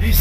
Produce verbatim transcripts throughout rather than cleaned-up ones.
Slam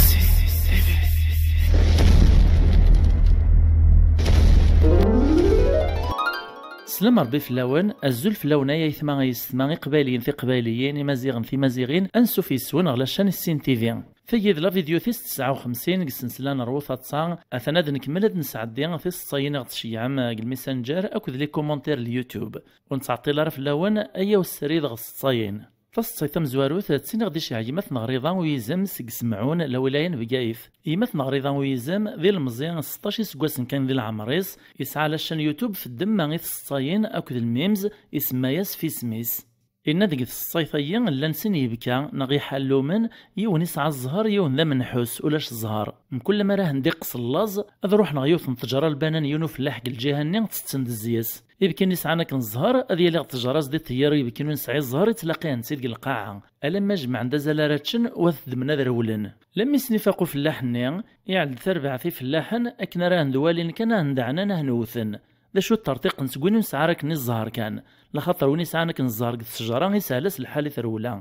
Rebbi fell-awen, azul fell-awen ay aytma, ay yessetma, iqbayliyen, tiqbayliyin, imaziɣen, timaziɣin, ansuf yes-wen ɣer la chaîne Issin T V. Tagi d la vidéo tis tesɛa u xemsin deg ssensla n Rwu Taḍsa, atan ad nkemmel ad nesɛeddi tiseḍsayin i ɣ-d-tceyyɛem deg lmessenger akked les commentaires n YouTube. Ur nettɛeṭṭil ara fell-awen, ayaw srid ɣer tseḍsayin. Taseḍsayt tamezwarut, d tin i ɣ-d-iceyyeɛ gma-tneɣ Riḍa Uyizem seg Semɛun, lawilaya n Bgayet. Gma-tneɣ Riḍa Uyizem d ilemẓi, seṭṭac iseggasen kan di leɛmer-is, yesɛa la chaîne YouTube f ddemma i tseḍsayin akked lmims, isemma-yas f isem-is. Inna deg tseḍsayt-agi llan sin yibka neɣ iḥallumen, yiwen isɛa zzher, yiwen d amenḥus, ulac zzher. Mkul mi ara hen-d-iqqes llaẓ, ad ruḥen ɣer yiwet n ttejra lbanan yiwen ufellaḥ deg lǧiha-nni, ttetten-d zzya-s. Ibki-nni sɛan akken zzher, ad yali ɣer ttejra-s di ṭṭeyyer, ibki-nni ur nesɛi zzher, ittlaqayen-tt-id deg lqaɛa. Alamma jemɛen-d azal ara ččen, u ad t-ddmen ad rewlen. Lammi sen-ifaq ufellaḥ-nni, iɛell-d tarbaɛt ifellaḥen akken ara hen-d-walin kan, a hen-d-ɛnan, a hen-wten. D acu ṭṭerṭiqen seg win ur nesɛi ara akken i zzher kan? Laxaṭer win isɛan akken zzher deg ttejra, isehel-as lḥal i trewla.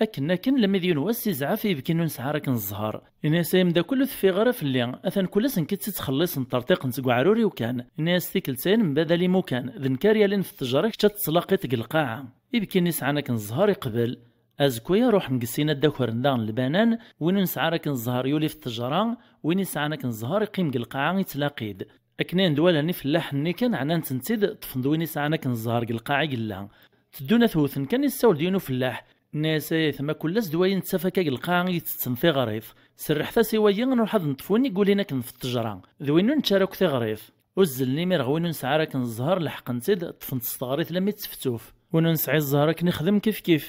Akken akken, lammi d yiwen wass izɛef ibki-nni ur nesɛi ara akken zzher. Ini-as: "Ay ameddakel, ur teffiɣ ara fell-i, atan kul ass nekk i tt-ittxelliṣen, ṭṭerṭiqen seg uɛrur-iw kan." Ini-as: "Tikkelt-ayen mbadal imukan, d nekk ara yalin f ttejra, kečč ad tettlaqiḍ deg lqaɛa." Ibki-nni sɛan akken zzher iqbel. Azekka-ya ruḥen deg sin ad d-akren daɣen lbanan, win ur nesɛi ara akken zzher yuli f ttejra, win isɛan akken zzher iqqim deg lqaɛa ittlaqi-d. Akken ayen d-walan ifellaḥen-nni kan, ɛnan-tent-id, ṭṭfen-d win isɛan akken zzher deg lqaɛa i yella. Teddun ad t-wten kan, issawel-d yiwen ufellaḥ. Nna-yas: "Ay aytma, kul ass d wayi nettaf akka deg lqaɛa i ittetten tiɣrit. Serrḥet-as i wayi, nruḥ ad neṭṭef win i yulin akken f ttejra. D win ur nečči ara akk tiɣrit." Uzzlen imir ɣer win ur nesɛi ara akken zzher, leḥqen-t-id, ṭṭfen-t s teɣrit lammi d teftuf. Win ur nesɛi zzher akken ixdem kifkif.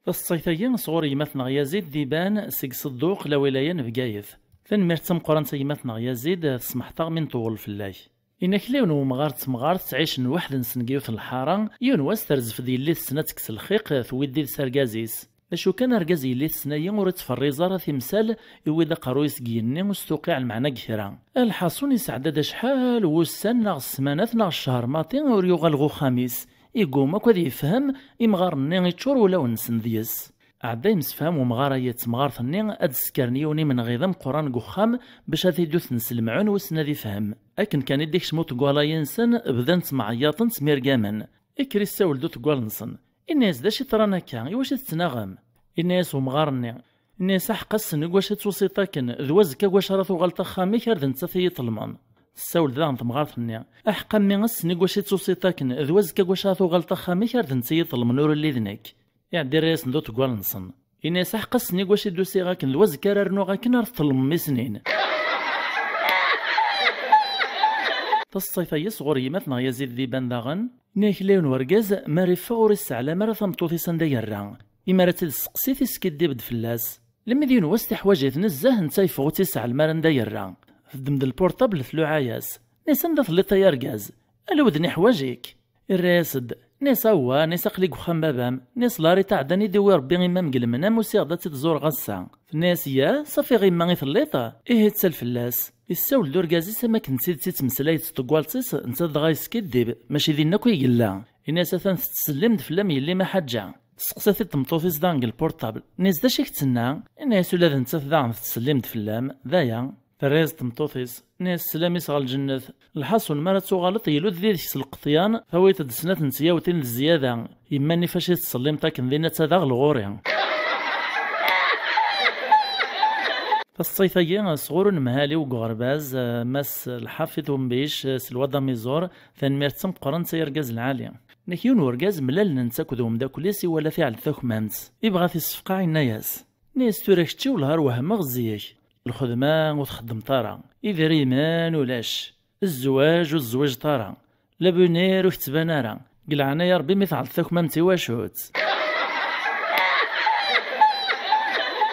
Taseḍsayt-agi sɣur gma-tneɣ Yazid Diban seg Sedduq, lawilaya n Bgayet. Tanemmirt d tameqqrant a gma-tneɣ Yazid, tesmeḥt-aɣ mi nṭewwel fell-ak. Inna-k, llan yiwen wemɣar d temɣart ttɛicen weḥd-nsen deg yiwet n lḥara, yiwen wass terzef-d yelli-tsen ad tekkes lxiq, tewwi-d yid-s argaz-is. D acu kan, argaz yelli-tsen-ayi ur ittferriẓ ara timsal, iwwi-d aqerruy-is deg yigenni, ur s-tuqiɛ lmeɛna deg kra. Lḥaṣun, isɛedda-d acḥal wussan neɣ smanat neɣ ccher maṭi ur yuɣal ɣer uxxam-is. Igguma akk ad yefhem, imɣaren-nni iččur wulawen-nsen deg-s. Ɛedda yemsefham wemɣar-ayi d temɣart-nni ad d-skren yiwen imenɣi d ameqqran deg uxxam bac ad t-id-uten s lemɛun, wissen ad ifhem. Akken kan i d-ikcem uṭeggal-ayi-nsen, bdan ttemɛeyyaṭen ttemyergamen. Ikker issawel-d uṭeggal-nsen. Inna-yas: "D acu i ṭran akka? Iwacu i tettnaɣem?" Inna-yas umɣar-nni, inna-yas: "Aḥeqq ass-n i wacu ad tusiḍ akken, d wazekka i wacu ara tuɣaleḍ axxam-ik ar d nettat i yi-ṭelmen." Tessawel-d daɣen temɣart-nni: "Aḥeqq a mmi, ass-n i wacu i tusiḍ akken, d wazekka i wacu ara tuɣaleḍ axxam-ik ar d netta i yi-ṭelmen, ur lliɣ d nekk." Iɛedda irra-yasen-d uṭeggal-nsen. Inna-yas: "Aḥeqq ass-nni i wacu i d-usiɣ akken, d wazekka ara rnuɣ akken ar ṭṭlem mmi-s-nin." Taseḍsayt-ayi sɣur gma-tneɣ Yazid Diban daɣen. Inna-yak, llan yiwen wergaz, mi ara iffeɣ ur isseɛlam ara tameṭṭut-is anda yerra. Imi ara tt-id-testeqsi, tiskiddib-d fell-as. Lemmi d yiwen wass tiḥwaǧ-it nezzeh, netta yeffeɣ ur tt-isseɛlem ara anda yerra. Teddem-d lpurṭabl, tluɛa-yas. Inna-yas: "Anda telliḍ ay argaz? Ala wid-nni ḥwaǧ-ik." Irra-yas-d, inna-yas: "Awwa," inna-yas, "aql-i deg uxxam baba-m." Inna-yas: "Lari taɛeddan i d-iwi Rebbi imam deg lemnam, usiɣ-d ad tt-id-ẓureɣ ass-a." Tenna-yas: "Ya, safi ɣimma i telliḍ? Ihi ttal fell-as." Issawel-d urgaz-is am akken d tidet i ttmeslay d tṭeggalt-is, netta dɣa yeskiddib, mačči dinna akk i yella. Inna-yas: "Atan tettsellim-d fell-am yelli-m a Ḥaǧa." Testeqsa-t-id tmeṭṭut-is daɣen deg lpurṭabl. Inna-yas: "D acu i k-d-tenna?" Inna-yas: "Ula d nettat daɣen tettsellim-d fell-am, d aya." Terra-yas tmeṭṭut-is, inna-yas: "Sslam-is ɣer lǧennet. Lḥaṣun, mi ara tuɣaleḍ, ilud did-k s lqeṭyan, tawiḍ-d snat n tyawtin d zzyada. Yemma-nni fac i tettṣellimt akken din ad tadaɣ lɣuri." Taseḍsayt-agi sɣur unemhal-iw deg uɣerbaz, eh, Mass Lḥafid Umbic, eh, s lwad amiẓur, tanemmirt d tameqqrant ay argaz lɛali. Nek yiwen urgaz mlalen netta akked umeddakel-is, iwala tiɛelt takmamt. Ibɣa ad t-issefqeɛ, inna-yas. Inna-yas: "Tura kečči wellah ar wehmeɣ zik. Lxedma ur txeddmeḍ ara. Idrimen ulac. Zzwaǧ ur tezwiǧeḍ ara. Labunir ur k-ttban ara. Deg leɛnaya Rebbi mi tɛelleḍ takmamt iwacu-tt?"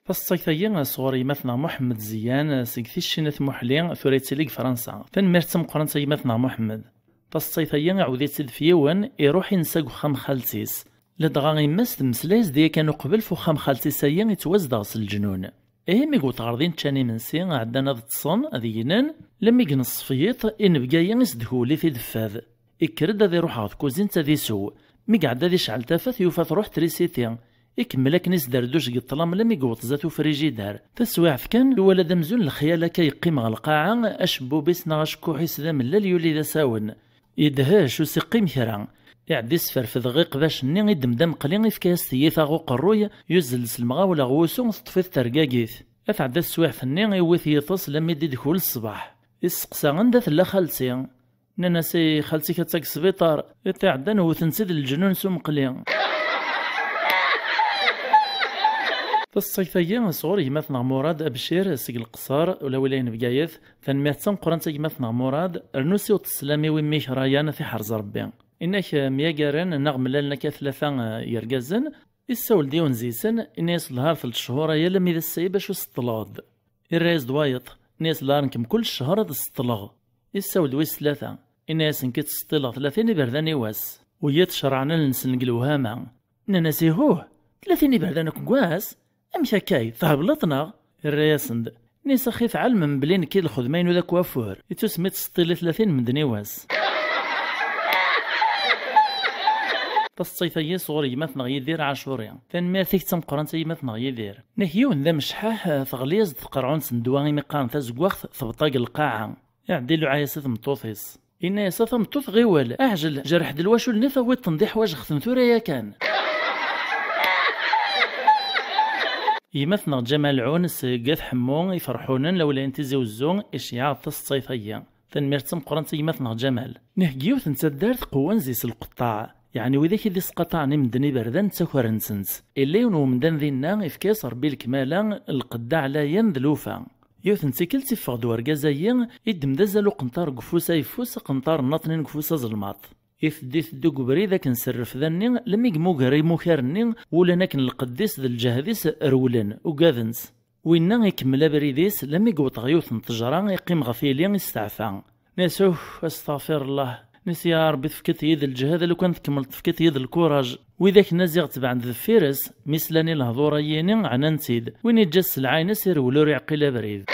Taseḍsayt-agi sɣur gma-tneɣ Muḥemmed Zeyyan seg Ticcin At Muḥli, tura yettili deg Fransa. Tanemmirt d tameqqrant a gma-tneɣ Muḥemmed. Taseḍsayt-agi iɛawed-itt-id f yiwen, iruḥ insa deg uxxam n xalti-s. Ladɣa yemma-s temmeslay-as-d yakan uqbel f uxxam n xalti-s-ayi ittwazdeɣ s leǧnun. Ihi mi yewweḍ ɣer din ččan imensi, ɛeddan ad ṭṭsen, ad gnen, lemmi yneṣṣef yiḍ, inebgi-ayi isdehwel-it-id fad. Ikker-d ad iruḥ ɣer tkuzint ad isew. Mi iɛedda ad icɛel tafat, yufa truḥ trisiti. Ikemmel akken isderduc deg ṭṭlam, lammi yewweḍ zdat ufrijider. Taswiɛt kan, iwala-d amzun lexyal akka yeqqim ɣer lqaɛa, acebbub-is neɣ acekkuḥ-is d amellal yuli d asawen. Yedhec, ur s-iqqim kra. Iɛedda isferfed ɣer iqbac-nni, iddem-d amqli, ifka-yas tiyita ɣer uqerruy, yuzzel-d s lemɣawla ɣer wusu, teṭṭef-it tergagit. Ad tɛedda teswiɛt-nni, iwwi-t yiṭes lammi d-idkul ṣṣbeḥ. Isteqsa: "Anda tella xalti?" Nnan-as: "I xalti-k atta deg sbiṭar." Iṭ iɛeddan wten-tt-id leǧnun s umqli. Taṣṣayt-agi sɣur gma-tneɣ Murad Abcir seg Leqṣer, ula wilayen Bgayet. Tanemmirt d tameqqrant a gma-tneɣ Murad, rnu siweḍ sslam i wemmi-k Rayan, ad t-iḥrez Rebbi. Inna-k myagaren neɣ mlalen akka tlata, eh, yergazen, issawel-d yiwen zi-sen, inna-yas: "Lhar telt cchur aya, alammi d ass-a bac ur seṭṭleɣ-d." Irra-yas-d wayeṭ, inna-yas: "Lhar nekk mkul ccher ad seṭṭleɣ." Issawel-d wis tlata, inna-yas: "Nekk i ttseṭṭileɣ tlatin iberdan i wass." U yiḍ cerɛen allen-nsen deg lewhama. Nnan-as: "Ihuh, tlatin iberdan akk deg wass? Amek akka, thebleḍ neɣ?" Irra-yasen-d, inna-yas: "Axi tɛelmem belli nekk i lxedma-inu d akwafur, ittusem i ttseṭṭili tlatin medden i wass." Taṣṣayt-agi sɣur gma-tneɣ Yidir Ɛacuri. Tanemmirt-ik d tameqqrant a gma-tneɣ Yidir. Nek yiwen d amecḥaḥ, teɣli-yas-d tqerɛunt n ddwa imi qqaren tazeggaɣt, tebṭa deg lqaɛa. Iɛedda iluɛa-yas i tmeṭṭut-is. Inna-yas: "A tameṭṭut, ɣiwel, aɛjel, jerḥ-d lwacul-nni, tawiḍ-ten d iḥwaǧ xten tura yakan." Gma-tneɣ Ǧamal Ɛun seg At Ḥemmu Iferḥunen, lawlay n Tizi Wezzu, iceyyeɛ-d taṣeṭṭayt-agi. Tanemmirt d tameqqrant a gma-tneɣ Ǧamal. Nek deg yiwet n taddart qewwen zi-s lqeṭṭaɛ, yeɛni widak i d-isqaṭaɛen i medden iberdan ttakren-tent. Illa yiwen umdan dinna, ifka-yas Rebbi lekmala, lqedd aɛlayen d lufa. Yiwet n tikkelt iffeɣ-d urgaz-agi, iddem-d azal uqenṭar deg ufus ayeffus, aqenṭar nnaṭnin deg ufus azelmaḍ. Iteddu iteddu deg ubrid akken s rrefda-nni, lemmi imuger imukar-nni, wulan akken lqedd-is d lǧehd-is rewlen, ugaden-t. Winna ikemmel abrid-is, lemmi yewweḍ ɣer yiwet n ttejra, iqqim ɣef yili, isteɛfa. Nnan-as: "Uh, astaɣfirullah." Nnan-as: "Ya Rebbi, tefkiḍ-iyi-d lǧehd, lukan tkemmleḍ tefkiḍ-iyi-d lkuraj." Widak nna ziɣ tebɛen deffir-s, mi slan i lehdur-ayini, ɛnan-t-id. Win iǧǧa sselɛa-ines irewwel ur iɛqil abrid.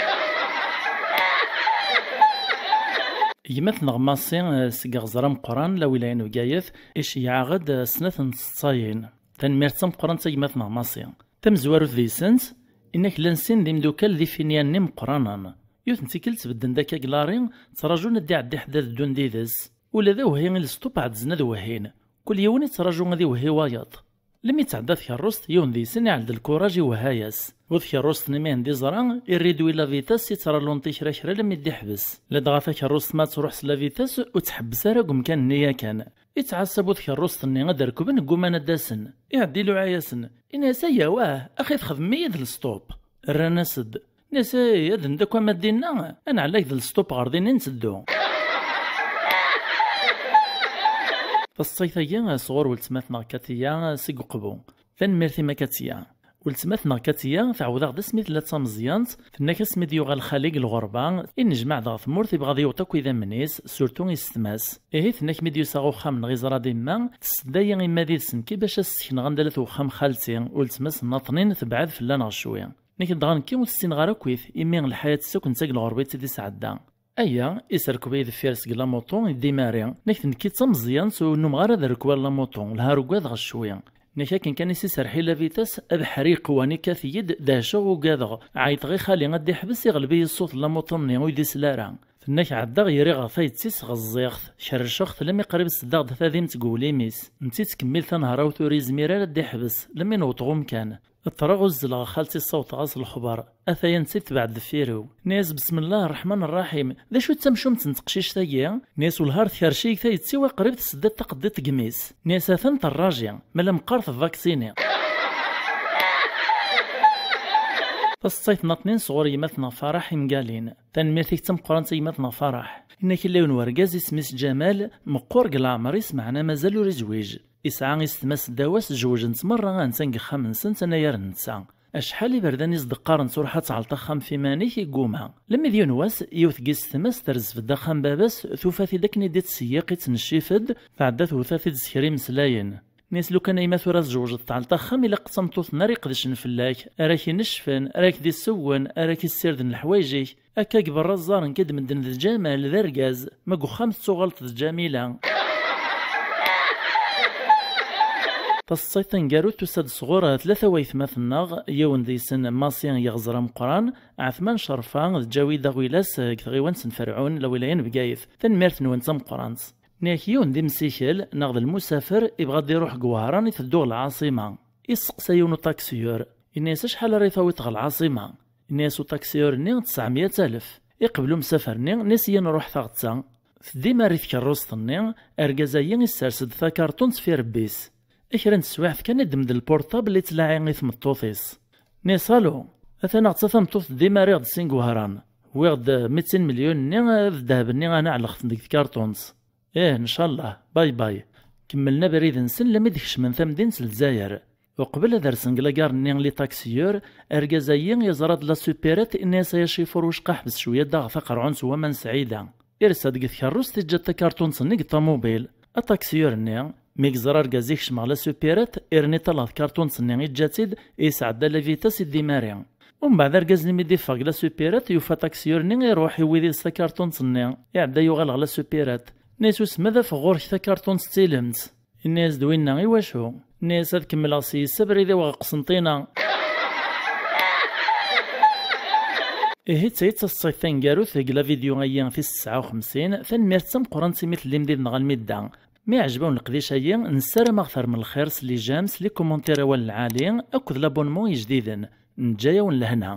Gma-tneɣ Massi, eh, seg Iɣẓer Ameqqran, la wilaya n Bgayet, iceyyeɛ-aɣ-d, eh, snat n tseḍsayin. Tanemmirt d tameqqrant a gma-tneɣ Massi. Tamezwarut deg-sent, inna-k llan sin d imeddukal d ifinyanen imeqqranen. Yiwet n tikkelt bedden-d akka deg lari, ttraǧun ad d-iɛeddi ḥedd ad ddun d-ides. Ula d awhi i lesṭup ɛedzen ad wehhin. Kul yiwen ittraǧu ad iwehhi wayeḍ. Lemmi tɛedda tkerrust, yiwen deg-sen iɛell-d lkuraj iwehha-yas. Bu tkerrust-nni mi hen-d-iẓra, irridwi la vitesse, ittralunṭi kra kra lemmi d-iḥbes. Ladɣa takerrust ma ad truḥ s la vitesse, ur tḥebbes ara deg umkan-nni yakan. Ittɛassa bu tkerrust-nni ad d-rekben, gguman ad d-asen. Iɛedda iluɛa-yasen. Inna-yas: "Ayya wah, axi txedmem-iyi-d lesṭup." Rran-as-d. Nnan-as: "Ay, ad d-neddu akk ama d dinna, ad nɛellag d lesṭup ɣer din i nteddu." Taṣṣayt-agi sɣur weltma-tneɣ Katiya seg Uqbu. Tanemmirt-im a Katiya. Weltma-tneɣ Katiya tɛawed-aɣ-d asmi tella d tameẓyant, tenna-k asmi d-yuɣal xali deg lɣerba, i nejmaɛ-d ɣer tmurt, ibɣa ad yewweḍ akk idammen-is, surtout yessetma-s. Ihi tenna-k mi d-yusa ɣer uxxam-nneɣ iẓra-d imma, tessedda-yi imma d-idsen ki bac ad s-sekneɣ anda la tewxam xalti, weltma-s n Naṭnin tebɛed fell-aneɣ cwi. Nek dɣa nekki ur ssineɣ ara akkit, imi lḥayat-is akk netta deg lɣerba i tt-id-isɛedda. Aya, iserkeb-iyi deffir-s deg lamuṭu, iddi mari. Nek d nekki d tameẓyant, ur nnumeɣ ara ad rekbeɣ lamuṭu, lhar ugadeɣ cwi. Nek akken kan i s-iserḥ i la vitesse, abeḥri iqwan ikkat-iyi-d, dehceɣ ugadeɣ. Ɛayṭeɣ i xali ad d-iḥbes, iɣleb-iyi ṣṣut n lamuṭu-nni, ur yi-d-isel ara. Tenna-k ɛeddaɣ yiri ɣer tayet-is ɣeẓẓiɣ-t, kerrceɣ-t lammi qrib seddaɣ-d tadimt deg wul-im-is. Netta ittkemmil tanehrawt ur yezmir ara ad d-iḥbes, lammi newweḍ ɣer umkan. Ṭṭreɣ uzzleɣ ɣer xalti ssawḍeɣ-as lexber. Ataya netta itbeɛ-d deffir-iw. Nni-as: "Besmellah rreḥman rraḥim, d acu d tamcumt n teqcict-agi?" Nni-as: "Wellah ar tkerrec-iyi tayet-iw, aqrib tessedda taqeddiṭ deg imi-s." Nni-as: "Atan terraji, ma la meqqar tvaksini." Taseḍsayt n Naṭnin sɣur gma-tneɣ Faraḥ Imgalin. Tanemmirt-ik d tameqqrant a gma-tneɣ Faraḥ. Inna-k illa yiwen wergaz isem-is Ǧamal, meqqur deg leɛmer-is, meɛna mazal ur izwiǧ. Isɛa isetma-s ddaw-as, zewǧen-tt merra, atan deg uxxam-nsent anagar netta. Acḥal iberdan i s-d-qqaren: "Truḥ ad tɛelleḍ axxam f iman-ik", igguma. Lemmi d yiwen wass, yiwet n yisetma-s terzef-d axxam baba-s, tufa-t-id akken i d-ittseyyiq, ittneccif-d, tɛedda tewta-t-id s kra imeslayen. Nni-as: "Lukan a yemma tura tzewǧeḍ tɛelleḍ axxam, ilaq d tameṭṭut-nni ara iqedcen fell-ak, ara k-inecfen, ara k-d-issewwen, ara k-issirden leḥwayeǧ-ik. Akka deg berra ẓẓaren-k-id medden d Ǧamal, d argaz, ma deg uxxam tettuɣaleḍ d Ǧamila." Taseḍsayt taneggarut tusa-d sɣur tlata waytmaten-nneɣ, yiwen deg-sen Masi Yeɣẓer Ameqqran, Ɛetman Cerfa d Ǧawid Aɣwilas deg tɣiwant n Ferɛun, lawilaya n Bgayet. Tanemmirt-nwen d tameqqrant. Nniɣ-ak yiwen d imsikel neɣ d lmusafer, ibɣa ad d-iruḥ deg Wehran, iteddu ɣer lɛaṣima. Isteqsa yiwen uṭaksiyur, inna-yas: "Acḥal ara yi-tawiḍ ɣer lɛaṣima?" Inna-yas uṭaksiyur-nni: "Tesɛemya alef." Iqbel umsafer-nni, inna-yas: "Iyya nruḥ taɣetta." Teddi Mari tkerrust-nni, argaz-agi issers-d takarṭunt f irebbi-s. Kra n teswiɛt kan, iddem-d lpurṭabl, ittlaɛi i tmeṭṭut-is. Inna-yas: "Alu, atan aɣetta tameṭṭut teddi Mari ɣ-d sin deg Wehran. Wwiɣ-d mitin melyun-nni d ddheb-nni, ad ɛelleɣ-ten deg tkarṭunt." "Ih, ncallah, bay bay." Kemmlen abrid-nsen lammi d-kecmen tamdint n Lezzayer. Uqbel ad rsen deg lagar-nni n les taxiyeurs, argaz-agi yeẓra-d la supérette, inna-yas: "Ay acifur, wicqa ḥbes cwiya, daɣ taqerɛunt n waman Sɛida." Irsa-d deg tkerrust, iǧǧa-d takarṭunt-nni deg ṭamubil. Ataksiyur-nni, mi yeẓra argaz ikcem ɣer la supérette, irni ṭṭal ɣer tkarṭunt-nni, iǧǧa-tt-id, isɛedda la vitesse i Dimari. Umbeɛd argaz-nni mi d-iffeɣ deg la supérette, yufa taksiyur-nni, iruḥ iwwi did-s takarṭunt-nni, iɛedda yuɣal ɣer la supérette. Inna-yas: "Usem ad afeɣ ɣur-k takarṭunt d tilemt." Inna-yas-d winna: "Iwacu?" Inna-yas: "Ad kemmleɣ s yis abrid-iw ɣer Qsenṭina." Ihi d tayi d taseḍsayt taneggarut deg la vidéo-ayi tis tesɛa u xemsin. Tanemmirt d tameqqrant imi tellim did-neɣ almi d da. Mi iɛjeb-awen leqdic-ayi, nessaram ad aɣ-terrem lxir s les j'aime, s les commentaires awal lɛali, akked l'abonnement ijdiden. Neǧǧa-yawen lehna.